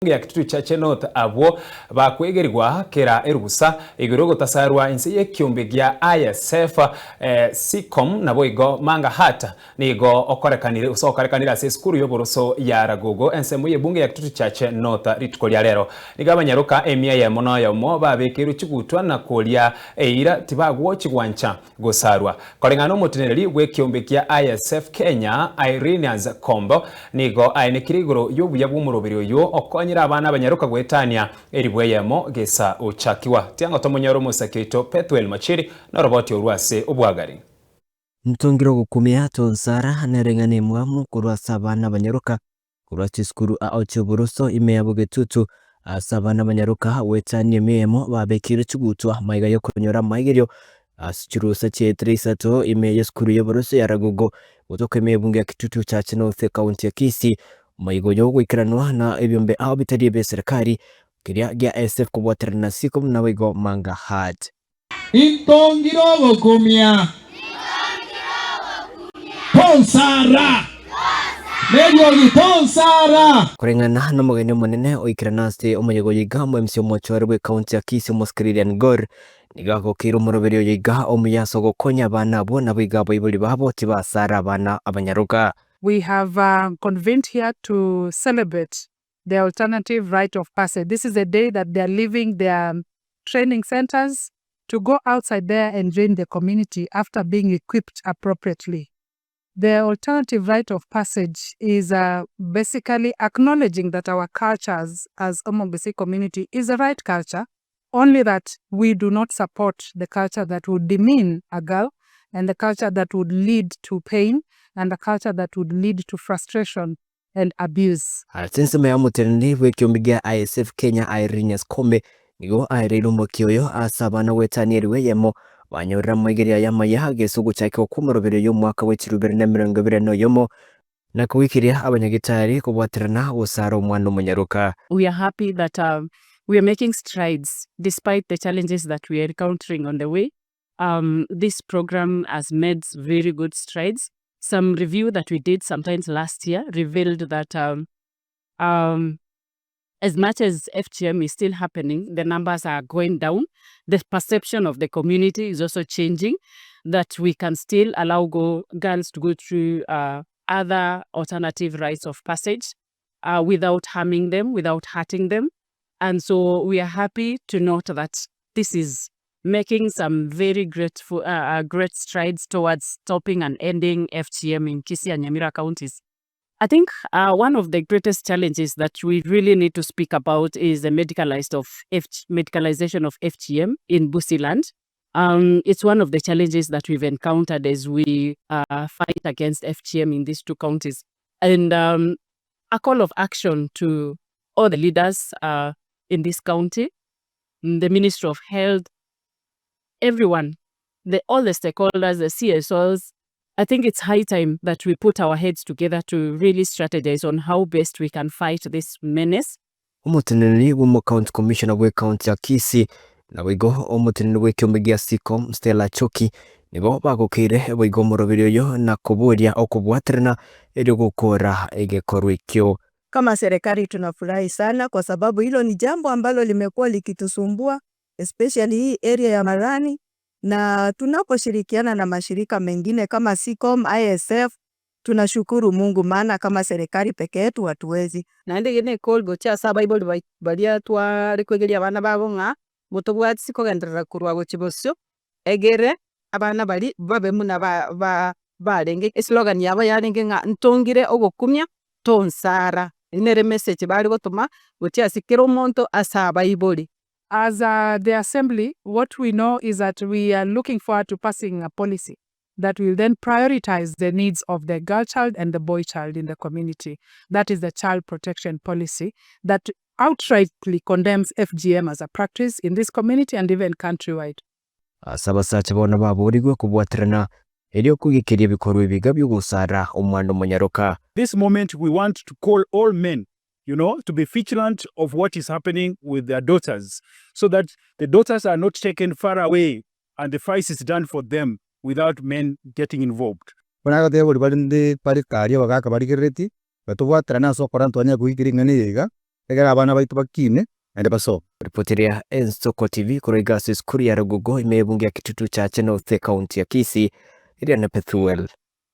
Ya Kitutu Chache North abwo bakwegerigwa kera erugusa igoro y'ogotasarwa inse y'ekiombe gia ISF Seacom naboigo Manga Hut nigo okorekanire gose okorekanire ase esukuru y'oboroso ya Ragogo ensemo y'ebunge ya Kitutu Chache North rituko ria rero. Nigo abanyaroka emia eyemo na oyomo babekeirwe chigutwa na koria eira tibagwochi gwancha Gosarwa. Koreng'ana nomoteneneri bw'ekeombe kia ISF Kenya, Irenaeus Kombo, nigo aenekire igoro y'obuya bw'omoroberi oyio okonyire abana abanyaroka goetania eribu eyemo gesa ochakigwa. Tiango tomonyore omosaki oito Pethuel Machiri noroboti orwo ase obwagari. Ntongire ogokumia tonsara nereng'ana emwamu korwa ase abana abanyaroka Korwa chisukuru ao chi'oboroso ime ya bogetutu, ase abana abanyaroka goetania emiemo babekeirwe chigutwa maiga y'okonyora amaigerio ase chirusa chiaetire isato ime y'esukuru y'oboroso ya Ragogo gotoka ime y'ebunge ya Kitutu Chache North ekaunti ya Kisii. Omaiga oyo ogoikeranwa na ebiombe ao bitari ebi'eserekari keria gia SF kobwaterana na Seacom naboigo Manga Heart. Intongire ogokumia, tonsara, neriogi tonsara. Koreng'ana nomogeni omonene oikerana ase omoyega oyo iga, omo MC omochore bw'ecounty ya Kisii Omosike Lilian Gor, nigo agokeire omoroberi oyo iga omuya ase ogokonya abana abwo naboigo abaibori babo tibasara abana abanyaroka. We have convened here to celebrate the alternative rite of passage. This is a day that they are leaving their training centers to go outside there and join the community after being equipped appropriately. The alternative rite of passage is uh, basically acknowledging that our cultures as Omobisi community is the right culture, only that we do not support the culture that would demean a girl and the culture that would lead to pain and the culture that would lead to frustration and abuse. Ase ensemo ya omoteneneri bw'ekiombe gia ISF Kenya Irene Koome nigo aereire omokia oyo ase abana goetania elifu eyemo banyorire amaigerio aya amaya ase ogochakigwa kw'omoroberio y'omwaka bwe chilifu ibere na emerongo ebere na oyomo na koikiria abanyagitari kobwaterana gosara omwana omonyaroka. We are happy that we are making strides despite the challenges that we are encountering on the way. This program has made very good strides. Some review that we did sometimes last year revealed that as much as FGM is still happening, the numbers are going down. The perception of the community is also changing, that we can still allow go, girls to go through other alternative rites of passage without harming them, without hurting them. And so we are happy to note that this is making some very grateful, great strides towards stopping and ending FGM in Kisii and Nyamira counties. I think one of the greatest challenges that we really need to speak about is the medicalized of F medicalization of FGM in Busiland. It's one of the challenges that we've encountered as we fight against FGM in these two counties. And a call of action to all the leaders in this county, the Ministry of Health, everyone, all the stakeholders, the CSOs. I think it's high time that we put our heads together to really strategize on how best we can fight this menace. Omoteneneri bw'omocounty commissioner bw'ecounty ya Kisii naboigo omoteneneri bw'ekiombe gia Seacom Stella Choki nigo bagokeire boigo omoroberi oyo na koboria okobwaterana erio gokora egekorwa ekio. Kama serikali tunafurahi sana kwa sababu hilo ni jambo ambalo limekuwa likitusumbua especially hii area ya Marani, na tunaposhirikiana na mashirika mengine kama Seacom, ISF, tunashukuru Mungu maana kama serikali peke yetu hatuwezi. Naende eye ne call gochia ase abaibori bai baria tware koegeria abana babo ng'a, motobwatisi kogenderera korwa gochia bosio, egere abana baria babe buna ba ba barenge eslogan yabo yarenge ng'a ntongire ogokumia tonsara, eywo nere emessage bare gotoma gochia ase kera omonto ase abaibori. As the assembly, what we know is that we are looking forward to passing a policy that will then prioritize the needs of the girl child and the boy child in the community. That is the child protection policy that outrightly condemns FGM as a practice in this community and even countrywide. Ase abasacha bono baboorigwe kobwaterana, erio kogekeria ebikorwa ebiga bi'ogosara omwana omonyaroka. This moment we want to call all men to be vigilant of what is happening with their daughters so that the daughters are not taken far away and the fight is done for them without men getting involved. Buna agoteba boria barende bare karia abagaka barigereretie, batobwaterane ase okora ntwanyare koigikera ring'ana eye iga. Ekero abana baito bakine naende basome. Ripoti eria Ensoko TV korwa iga ase esukuru ya Rugugo ime y'ebunge ya Kitutu Chache North ekaunti ya Kisii, eria na Pethuel.